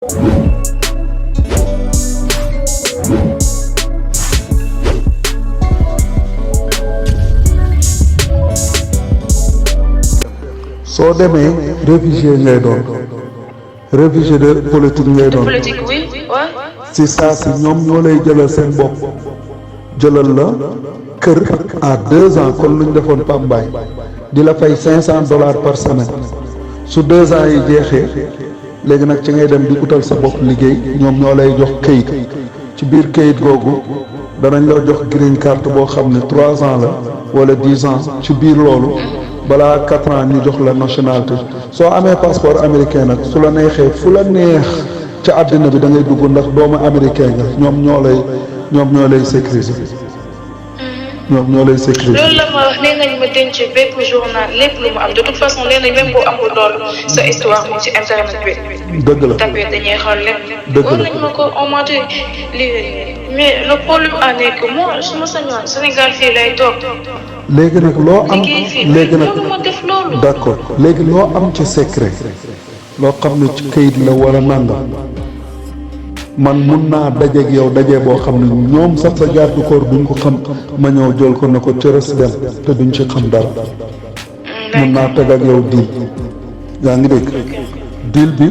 soo demee réfugié ngay doon réfugié de politique ngay doon politique oui ouais. si saa si ñoom ñoo lay jëlal seen bopp jëlal la kër à 2 ans kon lu ñu defoon Pambaay di la fay $500 par semaine su 2 ans yi jeexee léegi nag ci ngay dem di utal sa bopp liggéey ñoom ñoo lay jox këyit ci biir këyit googu danañ la jox green card boo xam ne 3 ans la wala 10 ans ci biir loolu balaa 4 ans ñu jox la nationalité soo amee passeport américain nag su la neexee fu la neex ca àddina bi da ngay dugg ndax doomu américain nga ñoom ñoo lay sécuriser. ñoom ñoo lay sécuriser. loolu la ma wax nee nañ ma denc bépp journal lépp lu mu am de toute façon nee nañ même boo amul loolu sa histoire mu ci internet bi. dëgg la tapé dañuy xool lépp. dëgg la war nañ ma ko augmenté mais le problème en est que moi su ma sañoon Sénégal fii lay toog. léegi nag loo am léegi nag loolu ma def loolu. d'accord léegi loo am ci secret loo xam ne ci këyit la wala nangam man mun naa dajeeg yow daje boo xam ne ñoom sax sa garde corps duñ ko xam ma ñëw jël ko ne ko cërës dem te duñ ci xam dara mun naa teg ak yow deal yaa ngi dégg deal bi